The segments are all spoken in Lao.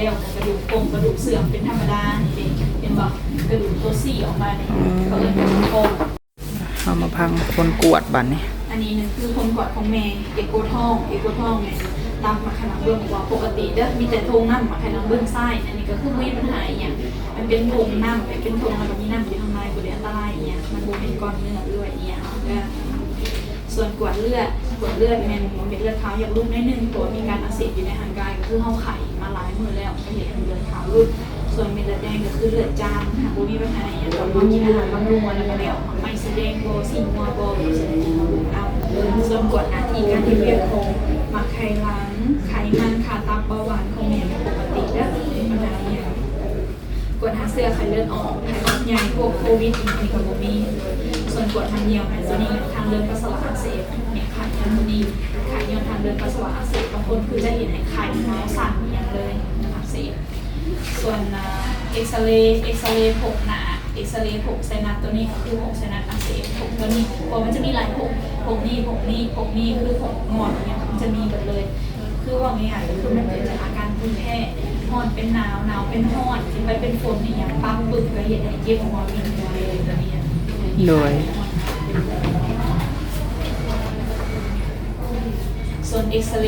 ແລ້ວກະດູກປົ່ງ ກະດູກເສື່ອມເປັນທຳມະດານີ້ເດ້ ເຫັນບໍ່? ກະດູກໂຕຊີ້ອອກມານີ້ ອືມ ເຂົາເອີ້ນກະດູກປົ່ງ. ເຮົາມາຟັງຜົນກວດບາດນີ້. ອັນນີ້ໜຶ່ງຄືຜົນກວດຂອງແມ່ ເອໂກທ້ອງ ເອໂກທ້ອງນີ້ ຕາມໝາກໄຂ່ຫຼັງເບື້ອງຂວາປົກກະຕິເດີ ມີແຕ່ຖົງນ້ຳໝາກໄຂ່ຫຼັງເບື້ອງຊ້າຍ ອັນນີ້ກະຄືບໍ່ມີບັນຫາອີ່ຫຍັງ ມັນເປັນຖົງນ້ຳ ເປັນຖົງ ແລ້ວກະມີນ້ຳຢູ່ທາງໃນ ບໍ່ໄດ້ອັນຕະລາຍອີ່ຫຍັງ ມັນບໍ່ແມ່ນກ້ອນເນື້ອ ຫຼືວ່າອີ່ຫຍັງເດີ. ສ່ວນກວດເລືອດ ກວດເລືອດແມ່ນເມັດເລືອດຂາວຢາກຫຼຸບໜ້ອຍໜຶ່ງ ເພາະວ່າມີການອັກເສບຢູ່ໃນຮ່າງກາຍ ກໍຄືເຮົາໄຂ້ມາຫຼາຍມື້ແລ້ວ ກໍເຮັດໃຫ້ເລືອດຂາວຫຼຸບ. ສ່ວນເມັດເລືອດແດງກໍຄືເລືອດຈາງ ຫາກບໍ່ມີບັນຫາຫຍັງ ຕອນເຮົາກິນອາຫານບຳລຸງແລ້ວກໍແລ້ວ ໝາກໄມ້ສີແດງບໍ່ ຊີ້ງົວບໍ່ ເຮົາຊິໄດ້ກິນບຳລຸງເອົາ. ສ່ວນກວດໜ້າທີ່ການເຮັດວຽກຂອງໝາກໄຂ່ຫຼັງ ໄຂມັນ ຄ່າຕັບ ເບົາຫວານຂອງແມ່ແມ່ນປົກກະຕິເດີ ບໍ່ມີບັນຫາຫຍັງ. ກວດຫາເຊື້ອໄຂ້ເລືອດອອກ ໄຂ້ຫວັດໃຫຍ່ ພວກໂຄວິດອີ່ຫຍັງນີ້ກະບໍ່ມີ. ສ່ວນກວດທາງຍ່ອງ ໂຕນີ້ທາງເດີນປັດສະວະອັກເສບ ແມ່ນໄຂ້ຍ້ອນໂຕນີ້ ໄຂ້ຍ້ອນທາງເດີນປັດສະວະອັກເສບ ບາງຄົນຄືຈະເຫັນໃຫ້ໄຂ້ ໜາວ ສັ່ນອີ່ຫຍັງເລີຍ ອັກເສບ. ສ່ວນ ອາ ເອັກຊະເລ ເອັກຊະເລຜົງໜ້າ ເອັກຊະເລຜົງໄຊນັດ ໂຕນີ້ກໍຄືຜົງໄຊນັດອັກເສບ ຜົງໂຕນີ້ ເພາະມັນຈະມີຫຼາຍຜົງ ຜົງນີ້ ຜົງນີ້ ຜົງນີ້ຄືຜົງງອກອີ່ຫຍັງ ມັນຈະມີເບິດເລີຍ. ຄືເວົ້າງ່າຍໆ ກໍຄືມັນເກີດຈາກອາການພູມແພ້ ຮ້ອນເປັນໜາວ ໜາວເປັນຮ້ອນ ເປັນໄປເປັນຝົນອີ່ຫຍັງ ປັບປຶບກະເຮັດໃຫ້ເຈັບຫົວ ວິນຫົວເລີຍ ໂດຍ ສ່ວນເອັກຊະເລ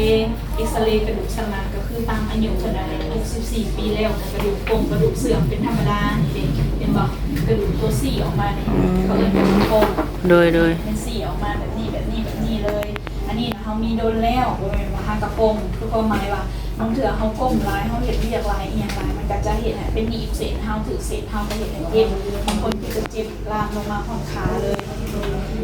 ເອັກຊະເລກະດູກສັນຫຼັງ ກໍຄືຕາມອາຍຸເພິ່ນນັ້ນແຫຼະ ຫົກສິບສີ່ປີແລ້ວ ກະດູກປົ່ງ ກະດູກເສື່ອມເປັນທຳມະດານີ້ເດ້ ເຫັນບໍ່? ກະດູກໂຕຊີ້ອອກມານີ້ ອືມ ເຂົາເອີ້ນກະດູກປົ່ງ ໂດຍ ໂດຍ ມັນຊີ້ອອກມາແບບນີ້ ແບບນີ້ ແບບນີ້ເລີຍ. ອັນນີ້ນະ ເຮົາມີດົນແລ້ວ ບໍ່ແມ່ນວ່າຫາກະປົ່ງ ຄືຄວາມໝາຍວ່າ ບາງເທື່ອເຮົາກົ້ມຫຼາຍ ເຮົາເຮັດວຽກຫຼາຍ ອີ່ຫຍັງຫຼາຍ ມັນກະຈະເຮັດໃຫ້ເປັນໜີບເສັ້ນເຮົາ ຖືກເສັ້ນເຮົາກະເຮັດໃຫ້ເຈັບ. ບາງຄົນຄືຈະເຈັບລາມລົງມາຮອດຂາເລີຍ.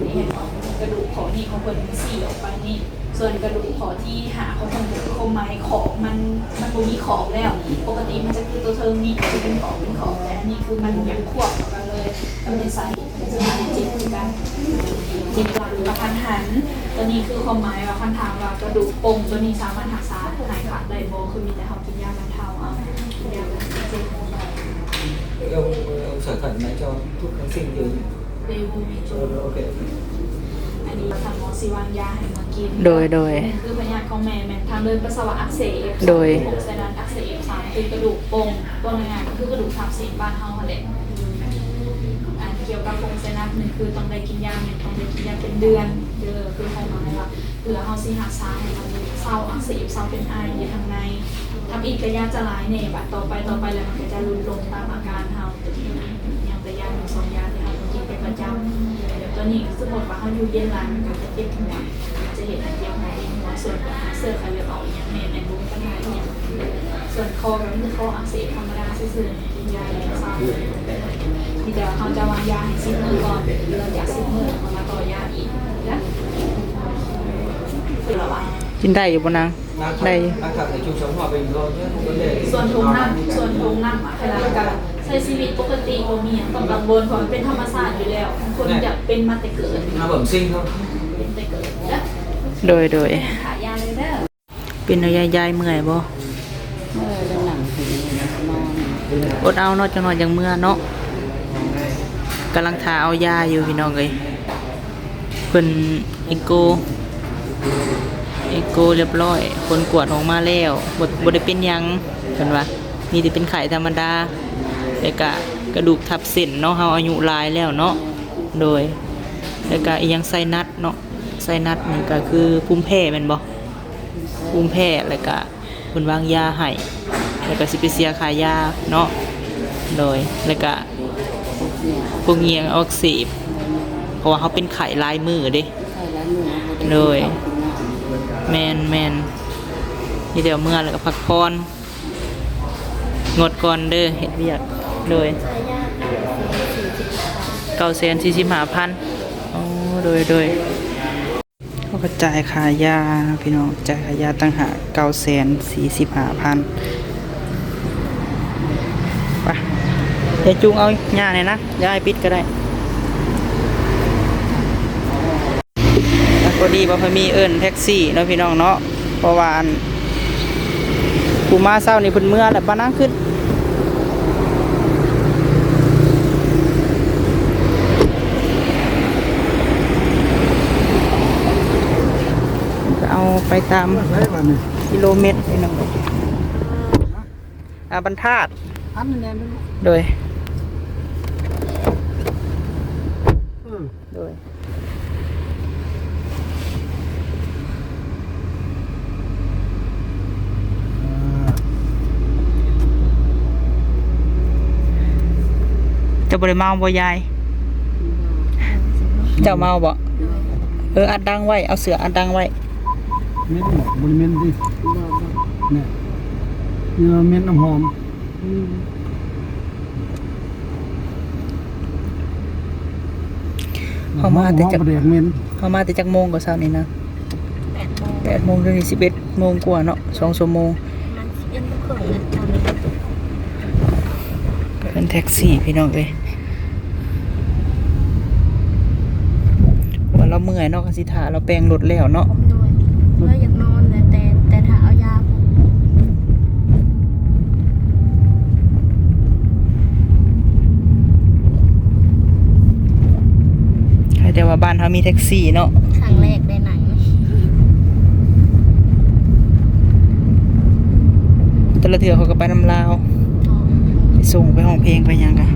ນີ້ເຫັນບໍ່? ກະດູກຂໍ້ນີ້ຂອງເພິ່ນມັນຊີ້ອອກໄປນີ້. ສ່ວນກະດູກຂໍ້ທີຫ້າຂອງເພິ່ນ ກໍຄືຄວາມໝາຍຂອບມັນ ມັນບໍ່ມີຂອບແລ້ວ. ປົກກະຕິມັນຈະຄືໂຕເທິງນີ້ ຈະເປັນຂອບ ເປັນຂອບ ແຕ່ອັນນີ້ຄືມັນຍັງຄວບເຂົ້າກັນເລີຍ ກໍເປັນສາເຫດ ເຈັບຄືກັນ ເຈັບຫຼັງກະທັນຫັນ. ໂຕນີ້ຄືຄວາມໝາຍວ່າ ຄັນຖາມວ່າກະດູກປົ່ງໂຕນີ້ສາມາດຮັກສາຫາຍຂາດໄດ້ບໍ່? ຄືມີແຕ່ເຮົາກິນຢາບັນເທົາເອົາ ກິນຢາແກ້ເຈັບ. Ông, ông sửa thận này cho thuốc kháng sinh gì? ເດ ໂອເຄ ອັນນີ້ທ່ານໝໍຊິວາງຢາໃຫ້ມາກິນ. ໂດຍ ໂດຍ ຄືພະຍາດຂອງແມ່ແມ່ນທາງເດີນປັດສະວະອັກເສບ ໂດຍ ຜົງໄຊນັດອັກເສບ ສາມຄືກະດູກປົ່ງ ເວົ້າງ່າຍໆ ກໍຄືກະດູກທັບເສັ້ນບ້ານເຮົາຫັ້ນແຫຼະ. ອັນກ່ຽວກັບຜົງໄຊນັດນີ້ ຄືຕ້ອງໄດ້ກິນຢາ ແມ່ນຕ້ອງໄດ້ກິນຢາເປັນເດືອນເດີ ຄືຄວາມໝາຍວ່າ ເພື່ອເຮົາຊິຮັກສາໃຫ້ມັນເຊົາອັກເສບ ເຊົາເປັນໄອຢູ່ທາງໃນ. ທຳອິດກະຢາຈະຫຼາຍແດ່ ບາດຕໍ່ໄປ ຕໍ່ໄປແລ້ວມັນກະຈະຫຼຸດລົງຕາມອາການເຮົາ. ໂຕນີ້ຍັງແຕ່ຢາໜຶ່ງສອງຢາທີ່ເຮົາຕ້ອງກິນເປັນປະຈຳ. ໂຕນີ້ສົມມຸດວ່າເຮົາຢູ່ເຢັນຫຼາຍ ມັນກະຈະເຈັບຫົວ ຈະເຮັດໃຫ້ເຈັບຫົວ ເວັນຫົວ. ສ່ວນຫາເຊື້ອໄຂ້ເລືອດອອກອີ່ຫຍັງແມ່ ແມ່ນບໍ່ມີບັນຫາອີ່ຫຍັງ. ສ່ວນຄໍກໍມີແຕ່ຄໍອັກເສບທຳມະດາຊື່ໆ ກິນຢາແລ້ວເຊົາ. ມີແຕ່ວ່າເຮົາຈະວາງຢາໃຫ້ສິບມື້ກ່ອນ ຫຼັງຈາກສິບມື້ເຮົາມາຕໍ່ຢາອີກເດີ. ກິນໄດ້ຢູ່ບໍ່ນາງ? ໄດ້ຢູ່. ສ່ວນຖົງນ້ຳ ສ່ວນຖົງນ້ຳອະ ໃຫ້ລາງກາຍ ໃຊ້ຊີວິດປົກກະຕິ ບໍ່ມີຫຍັງຕ້ອງກັງວົນ ເພາະມັນເປັນທຳມະຊາດຢູ່ແລ້ວ. ຄົນຈະເປັນມາແຕ່ເກີດ ເປັນແຕ່ເກີດເດີ. ໂດຍ ໂດຍ ຂາຢາເລີຍເດີ. ເປັນແນວໃດຍາຍ ເມື່ອຍບໍ່? ເອີ ນັ່ງເຖິງນອນ ອົດເອົາເນາະ ຈັກໜ້ອຍຈັ່ງເມືອເນາະ. ກຳລັງຖ້າເອົາຢາຢູ່ພີ່ນ້ອງເອີຍ. ເພິ່ນເອໂກ ເອໂກລຽບຮ້ອຍ ຜົນກວດອອກມາແລ້ວ ບໍ່ ບໍ່ໄດ້ເປັນຫຍັງ ເພິ່ນວ່າ ມີແຕ່ເປັນໄຂ້ທຳມະດາ ແລ້ວກະກະດູກທັບເສັ້ນເນາະ ເຮົາອາຍຸຫຼາຍແລ້ວເນາະ. ໂດຍ ແລ້ວກະອີ່ຫຍັງ ໄຊນັດເນາະ ໄຊນັດນີ້ກະຄືພູມແພ້ແມ່ນບໍ່? ພູມແພ້ ແລ້ວກະ ເພິ່ນວາງຢາໃຫ້ ແລ້ວກະຊິໄປເສຍຄ່າຢາເນາະ. ໂດຍ ແລ້ວກະພວກເຫຍື້ອອັກເສບ ເພາະວ່າເຮົາເປັນໄຂ້ຫຼາຍມື້ເດ້. ໂດຍ ແມ່ນໆ ມີແຕ່ເມືອແລ້ວກະພັກຜ່ອນ ງົດກ່ອນເດີ ເຮັດວຽກ. ໂດຍ ເກົ້າແສນສີ່ສິບຫ້າພັນ. ໂອ້ ໂດຍ ໂດຍ. ເຮົາກະຈ່າຍຄ່າຢາເນາະພີ່ນ້ອງ ຈ່າຍຄ່າຢາຕ່າງຫາກ ເກົ້າແສນສີ່ສິບຫ້າພັນ. ໄປ ຢ່າຈູງເອົາ ຍ່າງແດ່ນະ ດຽວອ້າຍປິດກະໄດ້. ພໍດີບໍ່ຄ່ອຍມີເອີ້ນແທັກຊີເນາະພີ່ນ້ອງເນາະ ເພາະວ່າອັນ ຜູ້ມາເຊົ້ານີ້ເພິ່ນເມືອແລ້ວ ປານາງຂຶ້ນ ກະເອົາໄປຕາມກິໂລແມັດພີ່ນ້ອງ. ອ່າ ບັນທາດ ອັນນັ້ນແຫຼະ ໂດຍ ເອີ ໂດຍ ເຈົ້າບໍ່ໄດ້ເມົາບໍ່ຍາຍ? ເຈົ້າເມົາບໍ່? ເອີ ອັດດັງໄວ້ ເອົາເສື້ອອັດດັງໄວ້. ເໝັນບໍ່? ບໍ່ໄດ້ເໝັນຕິ? ບໍ່ ບໍ່ ແມ່ນ ນີ້ວ່າເໝັນນ້ຳຫອມ. ອືມ ເຮົາມາແຕ່ຈັກ ເຮົາມາແຕ່ຈັກໂມງກໍເຊົ້ານີ້ນະ? ແປດໂມງ ແປດໂມງ ດຽວນີ້ສິບເອັດໂມງກວ່າເນາະ ສອງຊົ່ວໂມງ ປະມານສິບເອັດໂມງເຄິ່ງແຫຼະ ຕອນນີ້ ເປັນແທັກຊີພີ່ນ້ອງເອີຍ. ວ່າລາວເມື່ອຍເນາະ ກໍຊິຖ້າລາວແປງລົດແລ້ວເນາະ. ໂດຍ ລາວຢາກນອນແຫຼະ ແຕ່ ແຕ່ຖ້າເອົາຢາພຸ້ນ ໃຄແຕ່ວ່າບ້ານເຮົາມີແທັກຊີເນາະ. ຄັ້ງແລກໄດ້ນັ່ງ ແຕ່ລະເທື່ອເຂົາກໍໄປນຳລາວ ອໍ ໄປສົ່ງ ໄປຮ້ອງເພງ ໄປຫຍັງກະ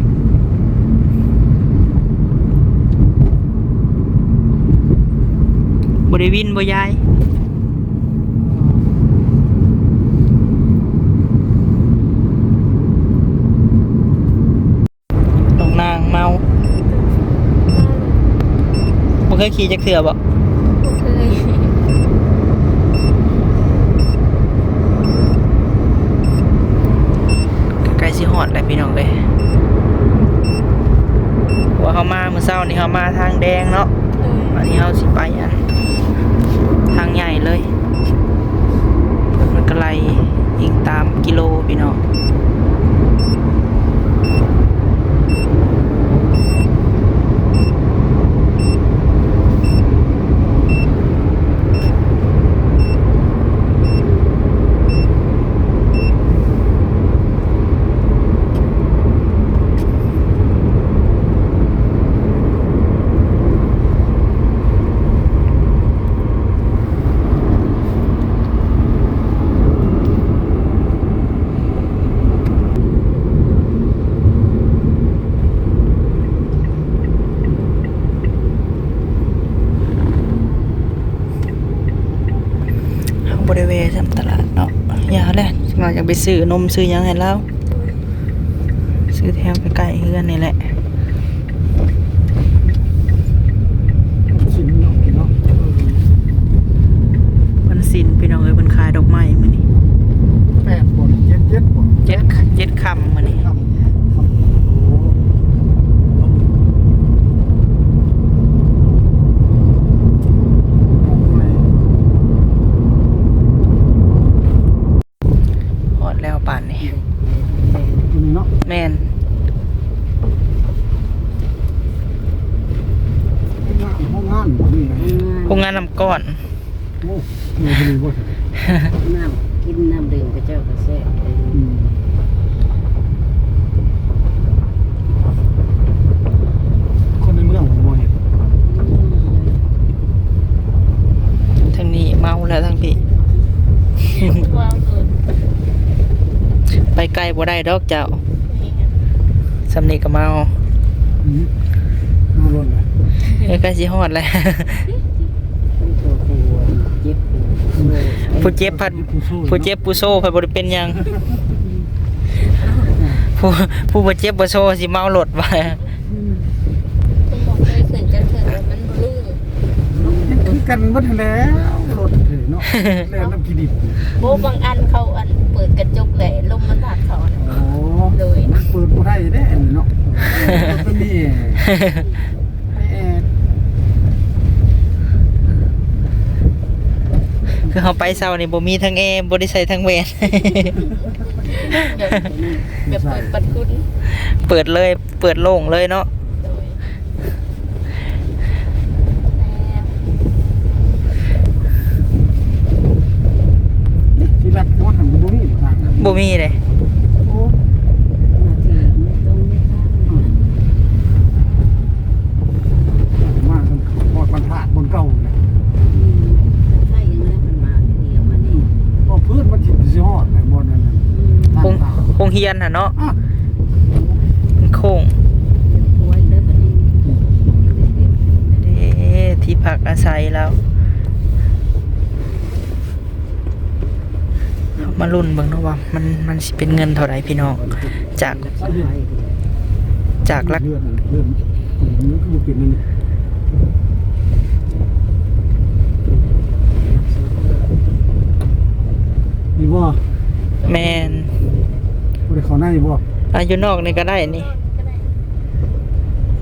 ບໍ່ໄດ້ວິນບໍ່ຍາຍ? ນ້ອງນາງເມົາ ບໍ່ເຄີຍຂີ່ຈັກເທື່ອບໍ່? ບໍ່ເຄີຍ. ໃກ້ຊິຮອດແລ້ວພີ່ນ້ອງເອີຍ ເພາະວ່າເຮົາມາມື້ເຊົ້ານີ້ ເຮົາມາທາງແດງເນາະ. ໂດຍ ອັນນີ້ເຮົາຊິໄປອັນທາງໃຫຍ່ເລີຍ ມັນກໍໄລ່ອີງຕາມກິໂລພີ່ນ້ອງ. ເຮົາບໍ່ໄດ້ແວ່ຊ້ຳຕະຫຼາດເນາະ ຢ່າແຫຼະ ມາຢາກໄປຊື້ນົມຊື້ຫຍັງໃຫ້ລາວ ຊື້ແຖວໃກ້ໆເຮືອນນີ້ແຫຼະ. ວັນສິນເນາະພີ່ນ້ອງ ວັນສິນພີ່ນ້ອງເອີຍ ເພິ່ນຂາຍດອກໄມ້ມື້ນີ້ ແປດບໍ່ ເຈັດ ເຈັດບໍ່ ເຈັດ ເຈັດຄ່ຳມື້ນີ້ ຄ່ຳ ຄ່ຳ ໂອ້ ຮອດແລ້ວປານນີ້ ເນາະ ແມ່ນ ໂຮງງານບໍ່ມີ ໂຮງງານ ໂຮງງານນ້ຳກ້ອນ. ໂອ້ ເອີ ບໍ່ມີບໍ່ ນ້ຳກິນນ້ຳດື່ມເຂົາເຈົ້າກໍແຊບເດ້. ອືມ ຄົນໃນເມືອງບໍ່ເຫັນ ທາງນີ້ເມົາແລ້ວ ທາງພີ້ ໄປໄກບໍ່ໄດ້ດອກເຈົ້າ ແມ່ນ ສ່ຳນີ້ກໍເມົາ. ອືມ ເມົາລົດແລ້ວ ເອີ ໃກ້ຊິຮອດແລ້ວ. ຜູ້ເຈັບພັດ ຜູ້ເຈັບຜູ້ໂຊພັດບໍ່ໄດ້ເປັນຫຍັງ ຜູ້ ຜູ້ບໍ່ເຈັບບໍ່ໂຊຊິເມົາລົດວ່າ. ອືມ ເພິ່ນບໍ່ເຄີຍຂຶ້ນຈັກເທື່ອ ມັນບໍ່ຮູ້ ມັນຄືກັນໝົດຫັ້ນແຫຼະ ລົດເນາະ ແລ່ນນຳຂີ້ດິນ. ໂອ້ ບາງອັນເຂົາອັນເປີດກະຈົກແຫຼະ ລົມມັນພັດເຂົ້ານະ. ໂອ້ ໂດຍ ມັນເປີດບໍ່ໄດ້ເດ້ອັນນີ້ເນາະ ມັນມີ ແອ ຄືເຮົາໄປເຊົ້ານີ້ບໍ່ມີທັງແອ ບໍ່ໄດ້ໃສ່ທັງແວ່ນ ແບບ ແບບເປີດປັດກຸນ ເປີດເລີຍ ເປີດໂລ່ງເລີຍເນາະ. ໂດຍ ແມ່ນ ຊິລັດຮອດຫັ້ນບໍ່ມີທາງ ບໍ່ມີເດ້. ໂອ້ ມາເຖິງຕົງນີ້ ມາເຖິງຮອດບັນທາດບ່ອນເກົ່ານະ. ອືມ ໃຊ້ຫຍັງນະ ມັນມາທີ່ນີ້ ອອກມານີ້ ບໍ່ພື້ນມັນຊິ ຊິຮອດໃນບ່ອນນັ້ນນະ. ອືມ ໂຮງ ໂຮງ ຮຽນຫັ້ນເນາະ ອ່ະ ມັນໂຄ້ງ ເດ້ ທີ່ພັກອາໄສລາວ. ເຮົາມາລຸ້ນເບິ່ງເນາະວ່າມັນ ມັນຊິເປັນເງິນເທົ່າໃດພີ່ນ້ອງ ຈາກ ຈາກຫຼັກ ເຮືອນ ເຮືອນ ມັນຄືບໍ່ເປັນອັນນີ້ ນີ້ບໍ່? ແມ່ນ ບໍ່ໄດ້ເຂົ້າໃນບໍ່? ອ່ະ ຢູ່ນອກນີ້ກໍໄດ້ນີ້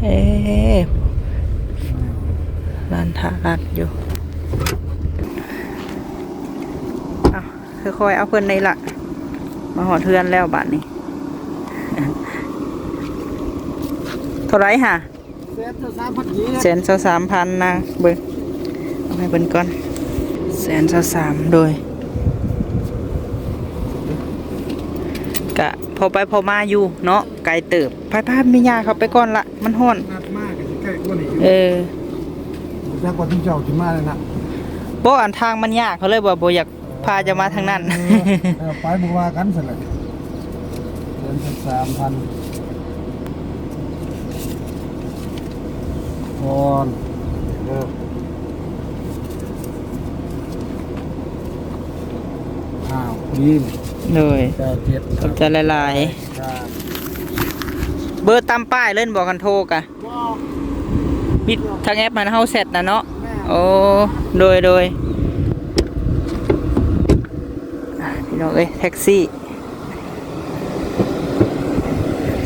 ເອີ ຮ້ານຖ້າຮ້ານຢູ່ ເອົາ ຄ່ອຍໆເອົາເພິ່ນໄດ້ລະ ມາຮອດເຮືອນແລ້ວບາດນີ້ ເທົ່າໃດຫະ? ແສນຊາວສາມພັນ ນາງເບິ່ງ ເອົາໃຫ້ເພິ່ນກ່ອນ ແສນຊາວສາມ ໂດຍ ກະພໍໄປພໍມາຢູ່ເນາະ ໄກເຕີບ ໄປໆ ແມ່ຍ່າເຂົ້າໄປກ່ອນລະ ມັນຮ້ອນ ນັດມາກໍຊິໃກ້ກວ່ານີ້ຢູ່ ເອີ ຈັກວ່າເຈົ້າຊິມາແລ້ວນະ ບໍ່ ອັນທາງມັນຍາກ ເຂົາເລີຍວ່າບໍ່ຢາກ ພາເຈົ້າມາທາງນັ້ນ ເອີ ເອີ ໄປ ບໍ່ວ່າກັນຊັ້ນແຫຼະ ເດືອນລະສາມພັນ ກ່ອນເດີ ອ້າວ ດີ ໂດຍ ເກົ້າເຈັດ ຂອບໃຈຫຼາຍໆ ເບີຕາມປ້າຍເລີຍບໍ່ ຄັນໂທກະ? ບໍ່ ມີທາງແອັບຫັ້ນເຮົາແຊັດນະເນາະ ແມ່ນ ໂອ້ ໂດຍ ໂດຍ ອ່ະ ພີ່ນ້ອງເອີຍ ແທັກຊີ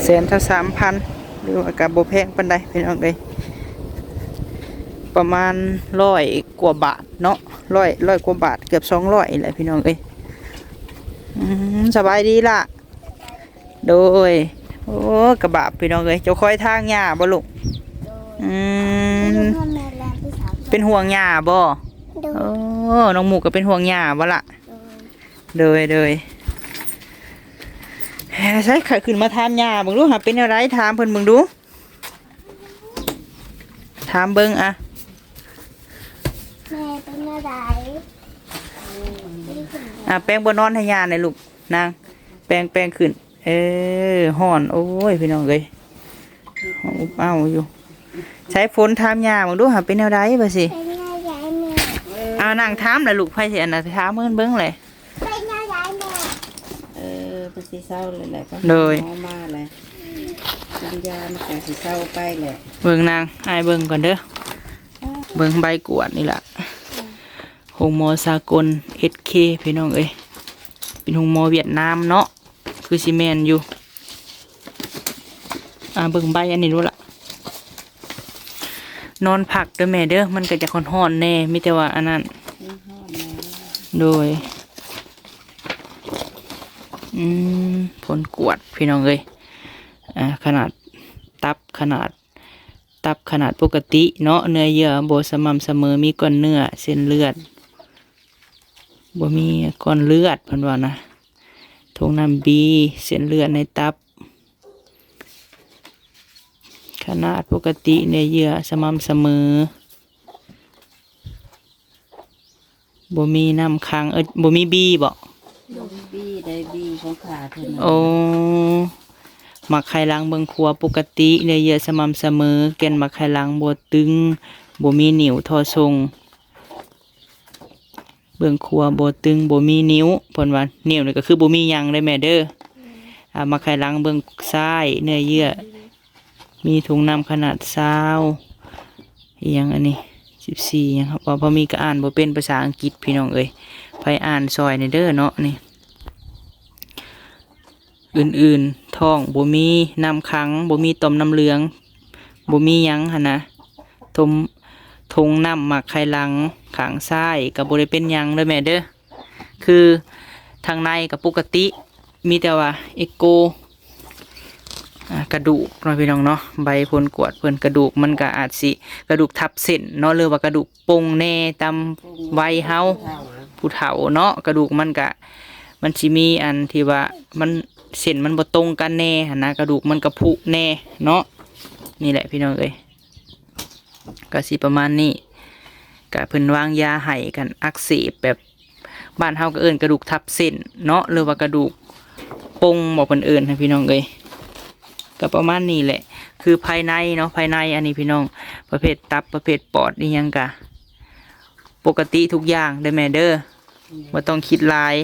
ແສນຊາວສາມພັນ ຫຼືວ່າກໍບໍ່ແພງປານໃດພີ່ນ້ອງເອີຍ ປະມານຮ້ອຍກວ່າບາດເນາະ ຮ້ອຍ ຮ້ອຍກວ່າບາດ ເກືອບສອງຮ້ອຍນີ້ແຫຼະພີ່ນ້ອງເອີຍ ອືມ ສະບາຍດີລະ ໂດຍ ໂອ້ ກະບາບພີ່ນ້ອງເອີຍ ເຈົ້າຄອຍທາງຫຍ້າບໍ່ລູກ? ໂດຍ ອືມ ເປັນຫ່ວງແມ່ແລນທີ່ສາມ ເປັນຫ່ວງຫຍ້າບໍ່? ໂດຍ ໂອ້ ນ້ອງໝູກກໍເປັນຫ່ວງຫຍ້າບໍ່ລະ? ໂດຍ ໂດຍ ໂດຍ ໃສ ຂຶ້ນມາຖາມຫຍ້າເບິ່ງດູຫາ ເປັນແນວໃດ ຖາມເພິ່ນເບິ່ງດູ ຖາມເບິ່ງ ອະ ແມ່ເປັນແນວໃດ? ອະ ແປງບ່ອນນອນໃຫ້ຫຍ້າແດ່ລູກ ນາງ ແປງ ແປງຂຶ້ນ ເອີ ຮ້ອນ ໂອ້ຍ ພີ່ນ້ອງເອີຍ ຮ້ອນອົບເອົ້າຢູ່ ໃສ ຝົນ ຖາມຫຍ້າເບິ່ງດູຫາ ເປັນແນວໃດວ່າຊິ ເປັນແນວໃດແມ່? ເອົາ ນັ່ງຖາມລະລູກ ໃຜຊິອັນນະ ຖາມເພິ່ນເບິ່ງແຫຼະ ເປັນແນວໃດແມ່? ເອີ ເພິ່ນຊິເຊົາແລ້ວແຫຼະ ໂດຍ ໝໍມາແລ້ວ ກິນຢາມັນກໍຊິເຊົາໄປແຫຼະ ເບິ່ງນາງ ອ້າຍເບິ່ງກ່ອນເດີ ເບິ່ງໃບກວດນີ້ລະ ໂຮງໝໍສາກົນ ເອັສເຄ ພີ່ນ້ອງເອີຍ ເປັນໂຮງໝໍຫວຽດນາມເນາະ ຄືຊິແມ່ນຢູ່ ອ່າ ເບິ່ງໃບອັນນີ້ດູລະ ນອນພັກເດີແມ່ເດີ ມັນກໍຈະຮ້ອນໆແດ່ ມີແຕ່ວ່າອັນນັ້ນ ໂດຍ ອືມ ຜົນກວດ ພີ່ນ້ອງເອີຍ ອ່າ ຂະໜາດ ຕັບຂະໜາດ ຕັບຂະໜາດປົກກະຕິເນາະ ເນື້ອເຍື່ອບໍ່ສະໝ່ຳສະເໝີ ມີກ້ອນເນື້ອ ເສັ້ນເລືອດ ບໍ່ມີກ້ອນເລືອດ ເພິ່ນວ່ານະ ຖົງນ້ຳບີ ເສັ້ນເລືອດໃນຕັບ ຂະໜາດປົກກະຕິ ເນື້ອເຍື່ອສະໝ່ຳສະເໝີ. ບໍ່ມີນ້ຳຂັງ ເອີ ບໍ່ມີບີບໍ? ບໍ່ມີບີ ໄດ້ບີຂອງຂ້າເທົ່ານັ້ນ. ໂອ້ ໝາກໄຂ່ຫຼັງເບື້ອງຂວາປົກກະຕິ ເນື້ອເຍື່ອສະໝ່ຳສະເໝີ ແກ່ນໝາກໄຂ່ຫຼັງບໍ່ຕຶງ ບໍ່ມີນິ້ວທໍ່ສົ່ງ ເບື້ອງຂວາບໍ່ຕຶງ ບໍ່ມີນິ້ວ ເພິ່ນວ່າ ນິ້ວນີ້ກໍຄືບໍ່ມີຫຍັງເດີແມ່ເດີ. ອາ ໝາກໄຂ່ຫຼັງເບື້ອງຊ້າຍ ເນື້ອເຍື່ອ ມີຖົງນ້ຳຂະໜາດຊາວ ອີ່ຫຍັງອັນນີ້ ສິບສີ່ ຫຍັງ ເວົ້າພໍມີກໍອ່ານບໍ່ເປັນພາສາອັງກິດພີ່ນ້ອງເອີຍ ໃຜອ່ານຊ່ອຍແດ່ເດີເນາະນີ້. ອື່ນໆ ທ້ອງບໍ່ມີນ້ຳຂັງ ບໍ່ມີຕ່ອມນ້ຳເຫຼືອງ ບໍ່ມີຫຍັງຫັ້ນນະ ຖົງ ຖົງນ້ຳໝາກໄຂ່ຫຼັງຂ້າງຊ້າຍກໍບໍ່ໄດ້ເປັນຫຍັງເດີແມ່ເດີ. ຄືທາງໃນກໍປົກກະຕິ ມີແຕ່ວ່າເອັກໂກ ອາ ກະດູກເນາະ ພີ່ນ້ອງເນາະ ໃບຜົນກວດເພິ່ນ ກະດູກມັນກໍອາດຊິ ກະດູກທັບເສັ້ນເນາະ ຫຼືວ່າກະດູກປ່ງແດ່ຕາມໄວເຮົາ ຜູ້ເຖົ້າເນາະ ກະດູກມັນກະ ມັນຊິມີອັນທີ່ວ່າມັນ ເສັ້ນມັນບໍ່ຕົງກັນແດ່ຫັ້ນນະ ກະດູກມັນກະພຸແດ່ເນາະ. ນີ້ແຫຼະພີ່ນ້ອງເອີຍ ກະຊິປະມານນີ້ ກະເພິ່ນວາງຢາໃຫ້ກັນອັກເສບແບບ ບ້ານເຮົາກໍເອີ້ນກະດູກທັບເສັ້ນເນາະ ຫຼືວ່າກະດູກ ປົ່ງບໍ ເພິ່ນເອີ້ນໃຫ້ພີ່ນ້ອງເອີຍ. ກໍປະມານນີ້ແຫຼະ ຄືພາຍໃນເນາະ ພາຍໃນອັນນີ້ພີ່ນ້ອງ ປະເພດຕັບ ປະເພດປອດ ອີ່ຫຍັງກະປົກກະຕິທຸກຢ່າງເດີແມ່ເດີ ບໍ່ຕ້ອງຄິດຫຼາຍ.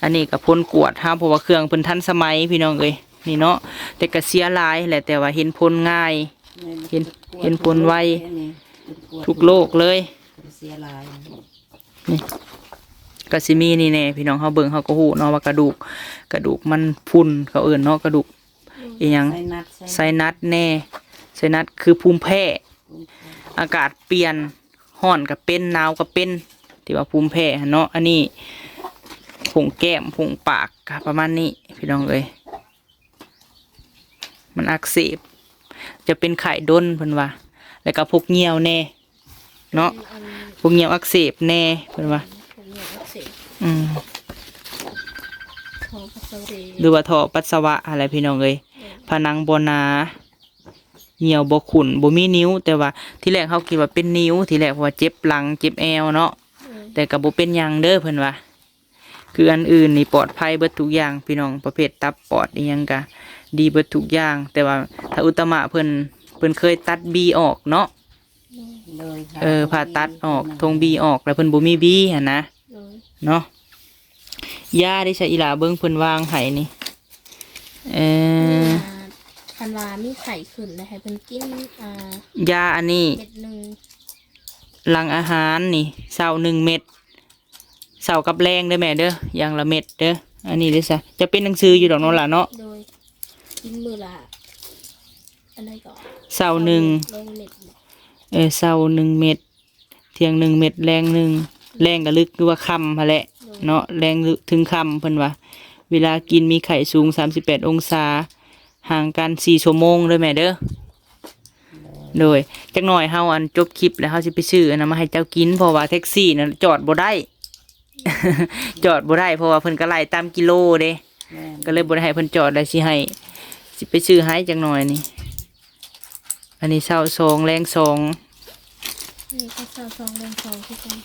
ອັນນີ້ກໍຜົນກວດເຮົາ ເພາະວ່າເຄື່ອງເພິ່ນທັນສະໄໝພີ່ນ້ອງເອີຍ ນີ້ເນາະ. ແຕ່ກໍເສຍຫຼາຍແຫຼະ ແຕ່ວ່າເຫັນຜົນງ່າຍ ເຫັນ ເຫັນຜົນໄວ ທຸກໂລກເລີຍ. ເສຍຫຼາຍ ນີ້ ກໍຊິມີນີ້ແດ່ພີ່ນ້ອງ ເຮົາເບິ່ງເຮົາກໍຮູ້ເນາະວ່າກະດູກ ກະດູກມັນພຸ່ນ ເຂົາເອີ້ນເນາະ ກະດູກ ອືມ ອີ່ຫຍັງ ໄຊນັດ ໄຊນັດແດ່ ໄຊນັດຄືພູມແພ້ ອາກາດປ່ຽນ ຮ້ອນກໍເປັນ ໜາວກໍເປັນ ທີ່ວ່າພູມແພ້ຫັ້ນເນາະ. ອັນນີ້ໂພງແກ້ມ ໂພງປາກ ກໍປະມານນີ້ພີ່ນ້ອງເອີຍ. ມັນອັກເສບ ຈະເປັນໄຂ້ດົນເພິ່ນວ່າ ແລ້ວກໍພວກຍ່ຽວແດ່ເນາະ ພວກຍ່ຽວອັກເສບແດ່ເພິ່ນວ່າ ພວກຍ່ຽວອັກເສບ ອືມ ຫຼືວ່າທໍ່ປັດສະວະຫັ້ນແຫຼະພີ່ນ້ອງເອີຍ. ອືມ ຜະໜັງບໍ່ໜາ ຍ່ຽວບໍ່ຂຸ້ນ ບໍ່ມີນິ້ວ ແຕ່ວ່າທີແລກເຮົາຄິດວ່າເປັນນິ້ວທີແລກ ເພາະວ່າເຈັບຫຼັງເຈັບແອວເນາະ. ອືມ ແຕ່ກໍບໍ່ເປັນຫຍັງເດີເພິ່ນວ່າ ຄືອັນອື່ນນີ້ປອດໄພເບິດທຸກຢ່າງພີ່ນ້ອງ ປະເພດຕັບປອດອີ່ຫຍັງກະດີເບິດທຸກຢ່າງ. ແຕ່ວ່າທ້າວອຸດຕະມະເພິ່ນ ເພິ່ນເຄີຍຕັດບີອອກເນາະ ໂດຍ ເອີ ຜ່າຕັດອອກ ຖົງບີອອກ ແລ້ວເພິ່ນບໍ່ມີບີຫັ້ນນະ ໂດຍ ເນາະ. ຢາເດຊະອີ່ຫຼ້າ ເບິ່ງເພິ່ນວາງໃຫ້ນີ້ ເອີ ຄັນວ່າມີໄຂ້ຂຶ້ນແລ້ວໃຫ້ເພິ່ນກິນ ອ່າ ຢາອັນນີ້ ເມັດໜຶ່ງ ຫຼັງອາຫານນີ້ ເຊົ້າໜຶ່ງເມັດ ເຊົ້າກັບແລງເດີແມ່ເດີ ຢ່າງລະເມັດເດີ. ອັນນີ້ເດຊະ ຈະເປັນໜັງສືຢູ່ດອກເນາະຫຼ້າເນາະ ໂດຍ ກິນມື້ລະ ອັນໃດກໍ ເຊົ້າໜຶ່ງ ແລງເມັດ ເອີ ເຊົ້າໜຶ່ງເມັດ ທ່ຽງໜຶ່ງເມັດ ແລງໜຶ່ງ ແລງກໍລຶກ ຄືວ່າຄ່ຳຫັ້ນແຫຼະ ໂດຍ ເນາະ ແລງເຖິງຄ່ຳເພິ່ນວ່າ. ເວລາກິນມີໄຂ້ສູງສາມສິບແປດອົງສາ ຫ່າງກັນສີ່ຊົ່ວໂມງເດີແມ່ເດີ. ໂດຍ ຈັກໜ່ອຍເຮົາອັນຈົບຄລິບແລ້ວ ເຮົາຊິໄປຊື້ອັນນັ້ນມາໃຫ້ເຈົ້າກິນ ເພາະວ່າແທັກຊີນະຈອດບໍ່ໄດ້ ຈອດບໍ່ໄດ້ ເພາະວ່າເພິ່ນກໍໄລ່ຕາມກິໂລເດ້ ແມ່ນ ກໍເລີຍບໍ່ໄດ້ໃຫ້ເພິ່ນຈອດ ແລ້ວຊິໃຫ້ ຊິໄປຊື້ໃຫ້ຈັກໜ່ອຍນີ້. ອັນນີ້ເຊົ້າສອງ ແລງສອງ ນີ້ກໍເຊົ້າສອງ ແລງສອງຄືກັນ.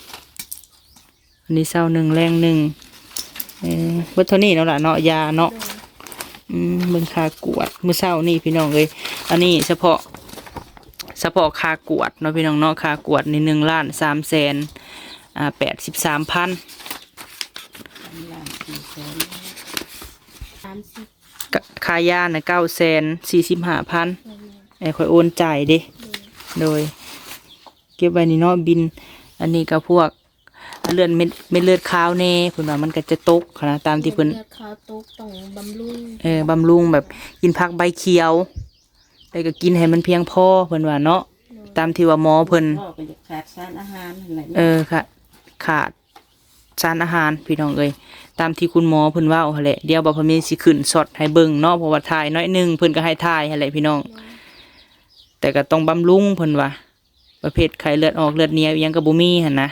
ອັນນີ້ເຊົ້າໜຶ່ງ ແລງໜຶ່ງ ເອີ ເບິດເທົ່ານີ້ເນາະຫຼ້າເນາະ ຢາເນາະ ໂດຍ ອືມ ເບິ່ງຄ່າກວດມື້ເຊົ້ານີ້ພີ່ນ້ອງເອີຍ. ອັນນີ້ສະເພາະ ສະເພາະຄ່າກວດເນາະພີ່ນ້ອງເນາະ ຄ່າກວດນີ້ໜຶ່ງລ້ານສາມແສນ ອ່າ ແປດສິບສາມພັນ ສາມລ້ານສີ່ແສນ ສາມສິບ ກະ ຄ່າຢານະເກົ້າແສນສີ່ສິບຫ້າພັນ ແມ່ນໆ ໃຫ້ຂ້ອຍໂອນຈ່າຍເດ້ ໂດຍ ໂດຍ ເກັບໄວ້ນີ້ເນາະ ບິນ. ອັນນີ້ກໍພວກ ເລືອດເມັດ ເມັດເລືອດຂາວແດ່ ເພິ່ນວ່າມັນກໍຈະຕົກຫັ້ນນະ ຕາມທີ່ເພິ່ນ ເລືອດຂາວຕົກ ຕ້ອງບຳລຸງ ເອີ ບຳລຸງແບບກິນຜັກໃບຂຽວ ແລ້ວກໍກິນໃຫ້ມັນພຽງພໍ ເພິ່ນວ່າເນາະ ໂດຍ ຕາມທີ່ວ່າໝໍເພິ່ນ ກໍຢາກຂາດສານອາຫານຫັ້ນແຫຼະເນາະ ເອີ ຂະ ຂາດສານອາຫານພີ່ນ້ອງເອີຍ ຕາມທີ່ຄຸນໝໍເພິ່ນເວົ້າຫັ້ນແຫຼະ. ດຽວບ່າວພາມີຊິຂຶ້ນຊັອດໃຫ້ເບິ່ງເນາະ ເພາະວ່າຖ່າຍໜ້ອຍໜຶ່ງ ເພິ່ນກໍໃຫ້ຖ່າຍຫັ້ນແຫຼະພີ່ນ້ອງ ໂດຍ ແຕ່ກໍຕ້ອງບຳລຸງ ເພິ່ນວ່າ ປະເພດໄຂ້ເລືອດອອກເລືອດໜຽວອີ່ຫຍັງກໍບໍ່ມີຫັ້ນນະ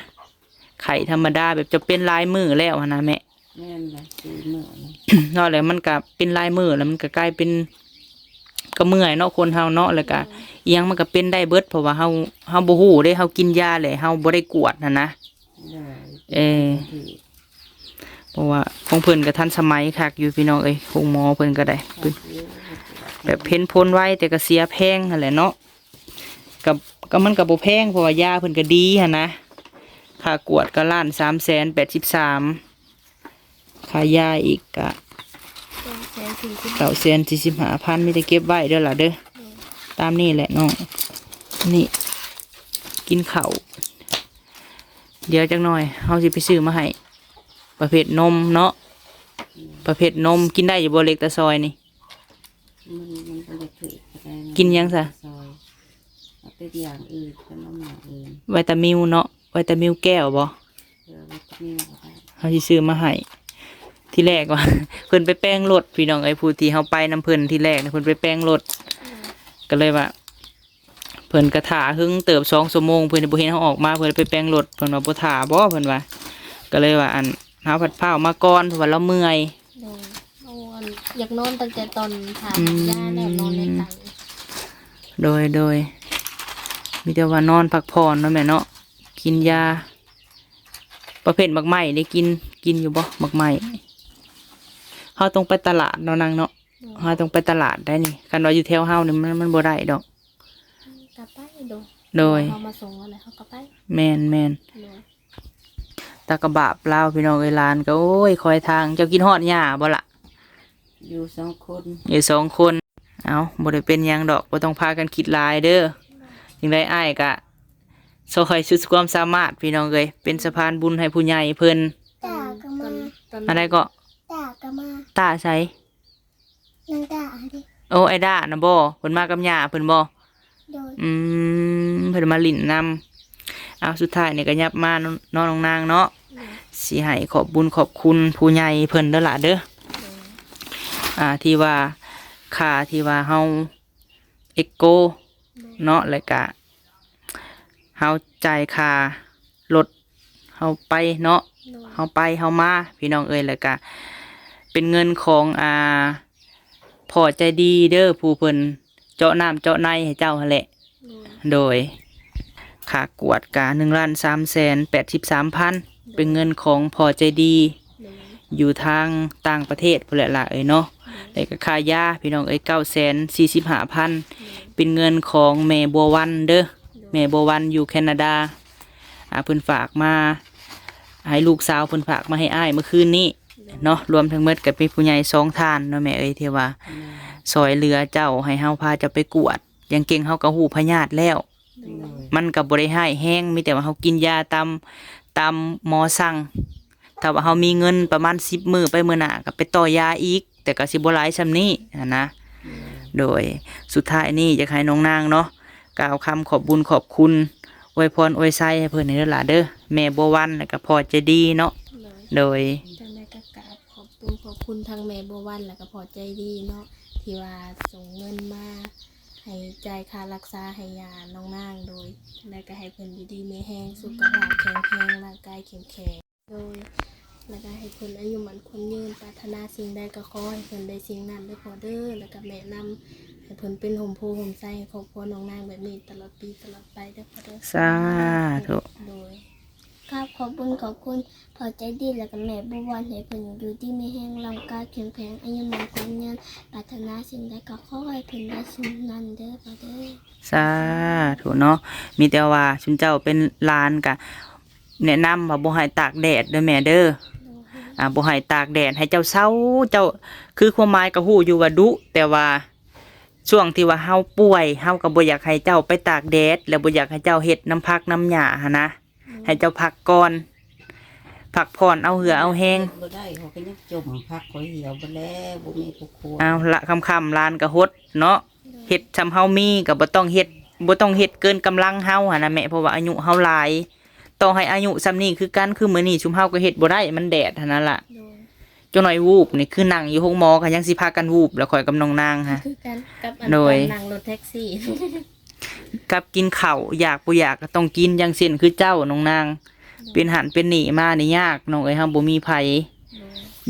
ໄຂ້ທຳມະດາແບບຈະເປັນຫຼາຍມື້ແລ້ວຫັ້ນນະແມ່. ແມ່ນແຫຼະ ສີ່ມື້ນີ້ ເນາະ ແລ້ວມັນກະເປັນຫຼາຍມື້ ແລ້ວມັນກະກາຍເປັນ ກະເມື່ອຍເນາະ ຄົນເຮົາເນາະ ແລ້ວກະ ໂດຍ ອີ່ຫຍັງມັນກະເປັນໄດ້ເບິດ ເພາະວ່າເຮົາ ເຮົາບໍ່ຮູ້ເດ້ ເຮົາກິນຢາແລ້ວເຮົາບໍ່ໄດ້ກວດຫັ້ນນະ ໂດຍ ເອີ ເພາະວ່າຂອງເພິ່ນກະທັນສະໄໝຄັກຢູ່ພີ່ນ້ອງເອີຍ ໂຮງໝໍເພິ່ນກະໄດ້ ແບບເຫັນຜົນໄວ ແຕ່ກະເສຍແພງຫັ້ນແຫຼະເນາະ. ກະ ກະມັນກະບໍ່ແພງ ເພາະວ່າຢາເພິ່ນກະດີຫັ້ນນະ ຄ່າກວດກະລ້ານສາມແສນແປດສິບສາມ ຄ່າຢາອີກກະ ເກົ້າແສນສີ່ສິບ ເກົ້າແສນສີ່ສິບຫ້າພັນ ມີແຕ່ເກັບໄວ້ເດີຫຼ້າເດີ ໂດຍ ຕາມນີ້ແຫຼະນ້ອງ. ນີ້ ກິນເຂົ້າ ດຽວຈັກໜ່ອຍເຮົາຊິໄປຊື້ມາໃຫ້ ປະເພດນົມເນາະ ປະເພດນົມ ກິນໄດ້ຢູ່ບໍ່ ເລັກຕາຊອຍນີ້? ມັນ ມັນບໍ່ໄດ້ຖືກປານໃດ ກິນຫຍັງຊະ? ຊອຍ ເອົາແຕ່ຢ່າງອື່ນ ຂະໜົມຢ່າງອື່ນ ໄວຕາມິວເນາະ ໄວຕາມິວແກ້ວບໍ? ເອີ ໄວຕາມິວກໍໄດ້ ເຮົາຊິຊື້ມາໃຫ້. ທີແລກວ່າ ເພິ່ນໄປແປງລົດ ພີ່ນ້ອງເອີຍ ຜູ້ທີ່ເຮົາໄປນຳເພິ່ນທີແລກນະ ເພິ່ນໄປແປງລົດ ອືມ ກໍເລີຍວ່າ ເພິ່ນກໍຖ້າເຫິງເຕີບ ສອງຊົ່ວໂມງ ເພິ່ນບໍ່ເຫັນເຮົາອອກມາ ເພິ່ນໄປແປງລົດ ເພິ່ນວ່າບໍ່ຖ້າບໍ ເພິ່ນວ່າ ກໍເລີຍວ່າ ອັນ ເຮົາພັດຟ້າວມາກ່ອນ ເພາະວ່າລາວເມື່ອຍ ໂດຍ ໂອ້ ອັນ ຢາກນອນຕັ້ງແຕ່ຕອນຖ້າ ອືມ ຢາແລ້ວ ນອນໃນຕັ່ງ ໂດຍ ໂດຍ ມີແຕ່ວ່ານອນພັກຜ່ອນເນາະແມ່ເນາະ ກິນຢາ. ປະເພດໝາກໄມ້ໄດ້ກິນ ກິນຢູ່ບໍ່ ໝາກໄມ້? ເຮົາຕ້ອງໄປຕະຫຼາດເນາະນາງເນາະ. ໂດຍ ເຮົາຕ້ອງໄປຕະຫຼາດໄດ້ນີ້ ຄັນວ່າຢູ່ແຖວເຮົານີ້ມັນ ມັນບໍ່ໄດ້ດອກ. ກໍໄປໂດຍ ໂດຍ ເຮົາມາສົ່ງແລ້ວເຮົາກໍໄປ. ແມ່ນໆ ໂດຍ ຕາກະບາບລາວ ພີ່ນ້ອງເອີຍ. ຫຼານກໍ ໂອ້ຍ ຄອຍທາງ. ເຈົ້າຄິດຮອດຍ່າບໍ່ລະ? ຢູ່ສອງຄົນ ຢູ່ສອງຄົນ. ເອົ້າ ບໍ່ໄດ້ເປັນຫຍັງດອກ ບໍ່ຕ້ອງພາກັນຄິດຫຼາຍເດີ. ຈັ່ງໃດອ້າຍກະຊ່ອຍສຸດຄວາມສາມາດ ພີ່ນ້ອງເອີຍ ເປັນສະພານບຸນໃຫ້ຜູ້ໃຫຍ່ເພິ່ນ. ຕາກໍມາ ອັນໃດກໍ ຕາກໍມາ ຕາໃສ? ນາງຕາຫັ້ນເດ. ໂອ້ ອ້າຍດານະບໍ? ເພິ່ນມາກັບຍ່າເພິ່ນບໍ? ໂດຍ ອືມ ເພິ່ນມາຫຼິ້ນນຳ. ເອົາ ສຸດທ້າຍນີ້ກໍຫຍັບມາເນາະ ນ້ອງນາງເນາະ. ໂດຍ ຊິໃຫ້ຂອບບຸນຂອບຄຸນຜູ້ໃຫຍ່ເພິ່ນເດີຫຼະເດີ. ໂດຍ ອ່າ ທີ່ວ່າ ຄ່າທີ່ວ່າເຮົາເອັກໂກ ໂດຍ ເນາະ ແລ້ວກະ ເຮົາຈ່າຍຄ່າລົດເຮົາໄປເນາະ. ໂດຍ ເຮົາໄປເຮົາມາ ພີ່ນ້ອງເອີຍ. ແລ້ວກະເປັນເງິນຂອງ ອ່າ ພໍ່ໃຈດີເດີ ຜູ້ເພິ່ນເຈາະນ້ຳເຈາະໃນໃຫ້ເຈົ້າຫັ້ນແຫຼະ. ໂດຍ ໂດຍ ຄ່າກວດກະໜຶ່ງລ້ານສາມແສນແປດສິບສາມພັນ ໂດຍ ເປັນເງິນຂອງພໍ່ໃຈດີ ໂດຍ ຢູ່ທາງຕ່າງປະເທດພຸ້ນແຫຼະຫຼ້າເອີຍເນາະ. ໂດຍ ແລ້ວກໍຄ່າຢາ ພີ່ນ້ອງເອີຍ ເກົ້າແສນສີ່ສິບຫ້າພັນ ໂດຍ ເປັນເງິນຂອງແມ່ບົວວັນເດີ. ໂດຍ ແມ່ບົວວັນຢູ່ແຄນາດາ ອ່າ ເພິ່ນຝາກມາໃຫ້ລູກສາວ ເພິ່ນຝາກມາໃຫ້ອ້າຍເມື່ອຄືນນີ້ ໂດຍ ເນາະ. ລວມທັງໝົດກໍມີຜູ້ໃຫຍ່ສອງທ່ານເນາະແມ່ເອີຍ ທີ່ວ່າ ແມ່ນ ຊ່ອຍເຫຼືອເຈົ້າ ໃຫ້ເຮົາພາເຈົ້າໄປກວດ. ຢ່າງເກັ່ງເຮົາກໍຮູ້ພະຍາດແລ້ວ ໂດຍ ມັນກໍບໍ່ໄດ້ຮ້າຍແຮງ ມີແຕ່ວ່າເຮົາກິນຢາຕາມ ຕາມໝໍສັ່ງ. ຖ້າວ່າເຮົາມີເງິນປະມານສິບມື້ ໄປມື້ໜ້າກໍໄປຕໍ່ຢາອີກ ແຕ່ກໍຊິບໍ່ຫຼາຍສ່ຳນີ້ຫັ້ນນະ. ໂດຍ ໂດຍ ສຸດທ້າຍນີ້ຢາກໃຫ້ນ້ອງນາງເນາະ ກ່າວຄຳຂອບບຸນຂອບຄຸນ ອວຍພອນອວຍໄຊໃຫ້ເພິ່ນເດີຫຼ້າເດີ ແມ່ບົວວັນ ແລ້ວກໍພໍ່ໃຈດີເນາະ. ໂດຍ ໂດຍ ຈັ່ງໃດກໍກາບຂອບບຸນຂອບຄຸນທັງແມ່ບົວວັນ ແລ້ວກໍພໍ່ໃຈດີເນາະ ທີ່ວ່າສົ່ງເງິນມາ ໃຫ້ຈ່າຍຄ່າລັກສາໃຫ້ຍ່ານ້ອງນາງ. ໂດຍ ຈັ່ງໃດກໍໃຫ້ເພິ່ນຢູ່ດີມີແຮງ ສຸຂະພາບແຂງແຮງ ຮ່າງກາຍເຂັ້ມແຂງ. ໂດຍ ແລ້ວກໍໃຫ້ເພິ່ນອາຍຸໝັ້ນຂວັນຍືນ ປາດຖະໜາສິ່ງໃດກໍຂໍໃຫ້ເພິ່ນໄດ້ສິ່ງນັ້ນເດີພໍ່ເດີ. ແລ້ວກໍແນະນຳໃຫ້ເພິ່ນເປັນຮົ່ມໂພຮົ່ມໄຊໃຫ້ຄອບຄົວນ້ອງນາງແບບນີ້ຕະຫຼອດປີຕະຫຼອດໄປເດີພໍ່ເດີ. ສາທຸ. ໂດຍ ຂອບ ຂອບບຸນຂອບຄຸນພໍ່ໃຈດີ ແລ້ວກໍແມ່ບົວວັນ ໃຫ້ເພິ່ນຢູ່ດີມີແຮງ ຮ່າງກາຍເຂັ້ມແຂງ ອາຍຸໝັ້ນຂວັນຍືນ ປາດຖະໜາສິ່ງໃດກໍຂໍໃຫ້ເພິ່ນໄດ້ສິ່ງນັ້ນເດີພໍ່ເດີ. ສາທຸເນາະ. ມີແຕ່ວ່າຊຸມເຈົ້າເປັນຫຼານກະແນະນຳວ່າບໍ່ໃຫ້ຕາກແດດເດີແມ່ເດີ. ໂດຍ ອ່າ ບໍ່ໃຫ້ຕາກແດດ ໃຫ້ເຈົ້າເຊົາ. ເຈົ້າ ຄືຄວາມໝາຍກໍຮູ້ຢູ່ວ່າດຸ ແຕ່ວ່າຊ່ວງທີ່ວ່າເຮົາປ່ວຍ ເຮົາກໍບໍ່ຢາກໃຫ້ເຈົ້າໄປຕາກແດດ ແລະ ບໍ່ຢາກໃຫ້ເຈົ້າເຮັດນຳຜັກນຳຫຍ້າຫັ້ນນະ. ໃຫ້ເຈົ້າພັກກ່ອນ ພັກຜ່ອນເອົາເຫື່ອເອົາແຮງ. ບໍ່ໄດ້ ເຂົາກໍຍັງຈົມ ຜັກຂ້ອຍຫ່ຽວເບິດແລ້ວ ບໍ່ມີຜູ້ຄົວ. ເອົາລະ ຄ່ຳໆ ຫຼານກໍຫົດເນາະ. ໂດຍ ເຮັດສ່ຳເຮົາມີ ກໍບໍ່ຕ້ອງເຮັດ ບໍ່ຕ້ອງເຮັດເກີນກຳລັງເຮົາຫັ້ນນະແມ່ ເພາະວ່າອາຍຸເຮົາຫຼາຍ. ຕໍ່ໃຫ້ອາຍຸສ່ຳນີ້ຄືກັນ ຄືມື້ນີ້ຊຸມເຮົາກໍເຮັດບໍ່ໄດ້ ມັນແດດຫັ້ນນະລະ. ໂດຍ ຈັກໜ້ອຍວູບນີ້ ຄືນັ່ງຢູ່ໂຮງໝໍກໍຍັງຊິພາກັນວູບ ແລ້ວຂ້ອຍກັບນ້ອງນາງຫະ ຄືກັນກັບອັນ ໂດຍ ຕອນນັ່ງລົດແທັກຊີ. ກັບກິນເຂົ້າ ຢາກບໍ່ຢາກກໍຕ້ອງກິນ. ຢ່າງເຊັ່ນຄືເຈົ້ານ້ອງນາງ ໂດຍ ເປັນຫັ້ນເປັນນີ້ມານີ້ຍາກນ້ອງເອີຍ ເຮົາບໍ່ມີໃຜ. ໂດຍ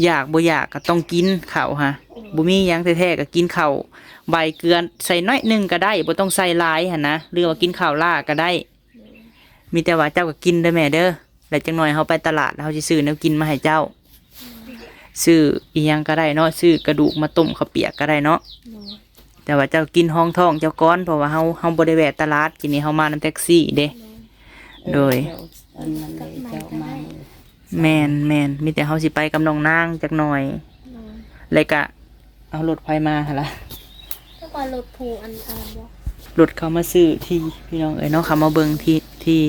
ຢາກບໍ່ຢາກກໍຕ້ອງກິນເຂົ້າຫະ. ໂດຍ ບໍ່ມີຫຍັງແທ້ໆກໍກິນເຂົ້າ ໃບເກືອໃສ່ໜ້ອຍໜຶ່ງກໍໄດ້ ບໍ່ຕ້ອງໃສ່ຫຼາຍຫັ້ນນະ ຫຼືວ່າກິນເຂົ້າລ້າກໍໄດ້. ໂດຍ ມີແຕ່ວ່າເຈົ້າກໍກິນເດີແມ່ເດີ ແລ້ວຈັກໜ້ອຍເຮົາໄປຕະຫຼາດ ແລ້ວເຮົາຊິຊື້ແນວກິນມາໃຫ້ເຈົ້າ. ໂດຍ ຊື້ອີ່ຫຍັງກໍໄດ້ເນາະ ຊື້ກະດູກມາຕົ້ມເຂົ້າປຽກກໍໄດ້ເນາະ. ໂດຍ ແຕ່ວ່າເຈົ້າກິນຮອງທ້ອງເຈົ້າກ່ອນ ເພາະວ່າເຮົາ ເຮົາບໍ່ໄດ້ແວະຕະຫຼາດ ກີ້ນີ້ເຮົາມານຳແທັກຊີເດ້. ໂດຍ ໂດຍ ເອີ ເຈົ້າອັນນັ້ນເດ້ ເຈົ້າມາ. ແມ່ນໆ ມີແຕ່ເຮົາຊິໄປກັບນ້ອງນາງຈັກໜ້ອຍ. ໂດຍ ແລ້ວກະ ເອົາລົດໃຜມາຫັ້ນລະ? ຈັກວ່າລົດຜູ້ອັນ ອັນນັ້ນບໍ່? ລົດເຂົາມາຊື້ທີ່ ພີ່ນ້ອງເອີຍເນາະ ເຂົາມາເບິ່ງທີ່ ທີ່.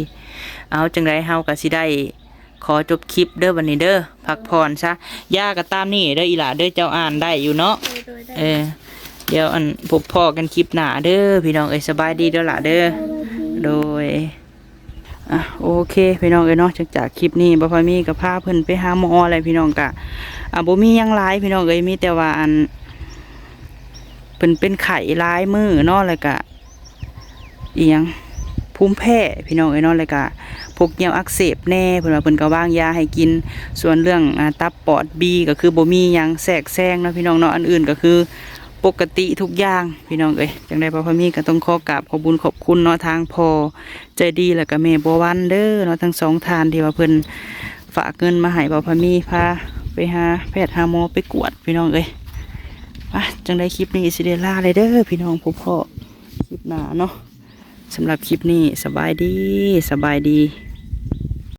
ເອົາ ຈັ່ງໃດເຮົາກໍຊິໄດ້ຂໍຈົບຄລິບເດີບັດນີ້ເດີ ພັກຜ່ອນຊະ. ຢາກໍຕາມນີ້ເດີອີ່ຫຼ້າເດີ ເຈົ້າອ່ານໄດ້ຢູ່ເນາະ. ໂດຍ ໂດຍ ໄດ້. ເອີ ດຽວອັນ ພົບພໍ້ກັນຄລິບໜ້າເດີພີ່ນ້ອງເອີຍ. ສະບາຍດີເດີຫຼ້າເດີ. ໂດຍ. ອ່ະ ໂອເຄພີ່ນ້ອງເອີຍເນາະ ຈາກ ຈາກຄລິບນີ້ ບ່າວພາມີກໍພາເພິ່ນໄປຫາໝໍແລ້ວພີ່ນ້ອງ. ກະ ອ່າ ບໍ່ມີຫຍັງຫຼາຍພີ່ນ້ອງເອີຍ ມີແຕ່ວ່າ ອັນ ເພິ່ນເປັນໄຂ້ຫຼາຍມື້ເນາະ ແລ້ວກະ ອີ່ຫຍັງ ພູມແພ້ພີ່ນ້ອງເອີຍເນາະ ແລ້ວກະ ພວກຍ່ຽວອັກເສບແດ່ ເພິ່ນວ່າເພິ່ນກໍວາງຢາໃຫ້ກິນ. ສ່ວນເລື່ອງ ອ່າ ຕັບປອດບີ ກໍຄືບໍ່ມີຫຍັງແຊກແຊງເນາະພີ່ນ້ອງເນາະ ອັນອື່ນກໍຄືປົກກະຕິທຸກຢ່າງພີ່ນ້ອງເອີຍ. ຈັ່ງໃດບ່າວພາມີກໍຕ້ອງຂໍກາບຂອບບຸນຂອບຄຸນເນາະ ທາງພໍ່ ໃຈດີ ແລ້ວກໍແມ່ບົວວັນເດີເນາະ ທັງສອງທ່ານທີ່ວ່າເພິ່ນຝາກເງິນມາໃຫ້ບ່າວພາມີພາ ໄປຫາແພດຫາໝໍໄປກວດພີ່ນ້ອງເອີຍ. ປະ ຈັ່ງໃດຄລິບນີ້ຊິໄດ້ລາແລ້ວເດີພີ່ນ້ອງ ພົບພໍ້ຄລິບໜ້າເນາະ. ສຳລັບຄລິບນີ້ສະບາຍດີ ສະບາຍດີ.